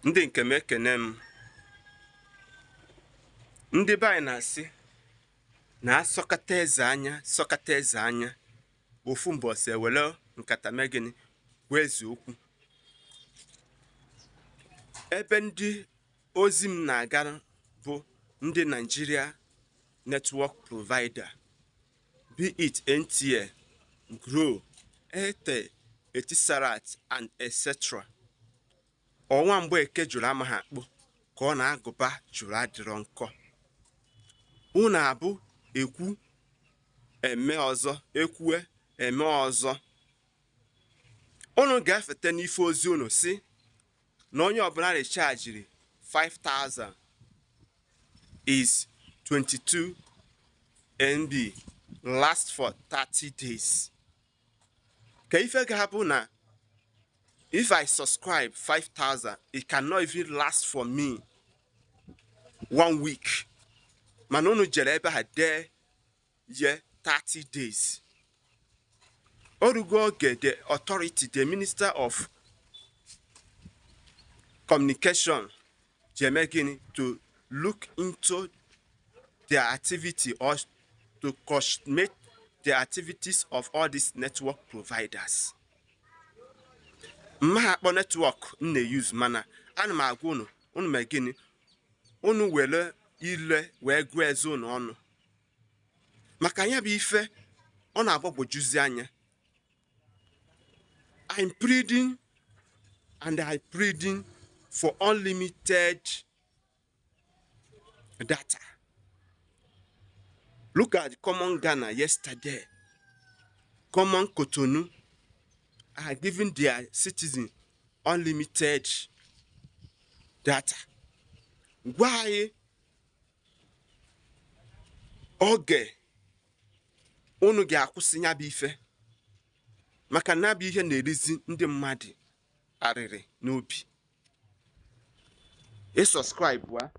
Ndị nke m, ekene m. Ndị be anyị na-asị na asọkata eze anya, sọkata eze anya, ofu mbọsị ewere nkata mee gịnị? Gwa eze okwu. Ebe ndị ozi m na-aga bụ ndị Nigeria network provider, be it MTN, Glo, Airtel, Etisalat and etc. Ọnwa mgbe jụrụ amaghị akpụ ka ọ na-agụba jụrụ adịrọ nkọ. Unu abụ ekwu eme ọzọ, ekwue eme ọzọ. Unu ga-efete n'ife ozi unu si na onye ọbụla rechargiri 5000 is 22 MB, last for 30 days. Ka ife ga-abụ na if I subscribe 5000, it cannot even last for me one week, mana unu jere ebe a dee ye 30 days. Orugo oge the authority, the minister of communication, ji eme gịnị? To look into their activity or to caution the activities of all these network providers. Mma akpọ network m na-use, mana ana m agwa unu, unu mee gịnị? Unu were ile wee gụọ eze unu ọnụ, maka ya bụ ife ọ na-agbagwojuzi anya. I'm pleading and I'm pleading for unlimited data. Look at common Ghana yesterday. Common Cotonou are giving their citizens unlimited data. Gwa anyị oge unu ga-akwụsị ya bụ ife, maka na bụ ihe na-erizi ndị mmadụ arịrị n'obi. Ị subscribe wa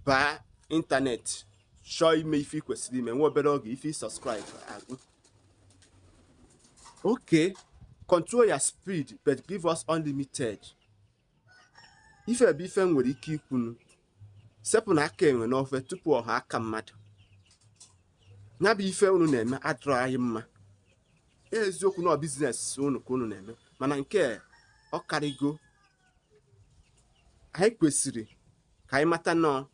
baa internet, chọọ ime ife ị kwesịrị ime, nwa obere oge ife ị subscribe agwụ. Okay, control your speed, but give us unlimited. Ife bụ ife m nwere ike ikwunu. Sepụ na aka enwe n'ofe tupu ọha aka mmadụ. Ya bụ ife unu na-eme adịrọ anyị mma. Eziokwu na business unu ka unu na-eme, mana nke ọ karịgo. Anyị kwesịrị ka anyị mata nọ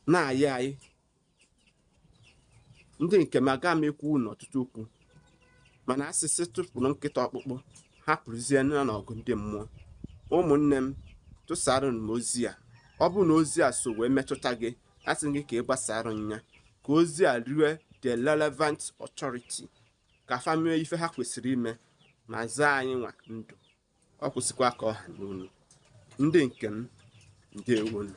na-ayị anyị. Ndị nke m, aga m ekwu unu ọtụtụ okwu, mana asịsị tụpụrụ nkịta ọkpụkpụ, hapụrụzie na n'ọgụ ndị mmụọ. Ụmụnne m, tụsara m ozi a. Ọ bụrụ na ozi a so wee metụta gị, asị gị ka ị gbasara ya, ka ozi a rue the relevant authority, ka fa mee ife ha kwesịrị ime ma zaa anyị nwa ndụ. Ọ kwụsịkwa ka ọha n'unu. Ndị nke m, ndewonu.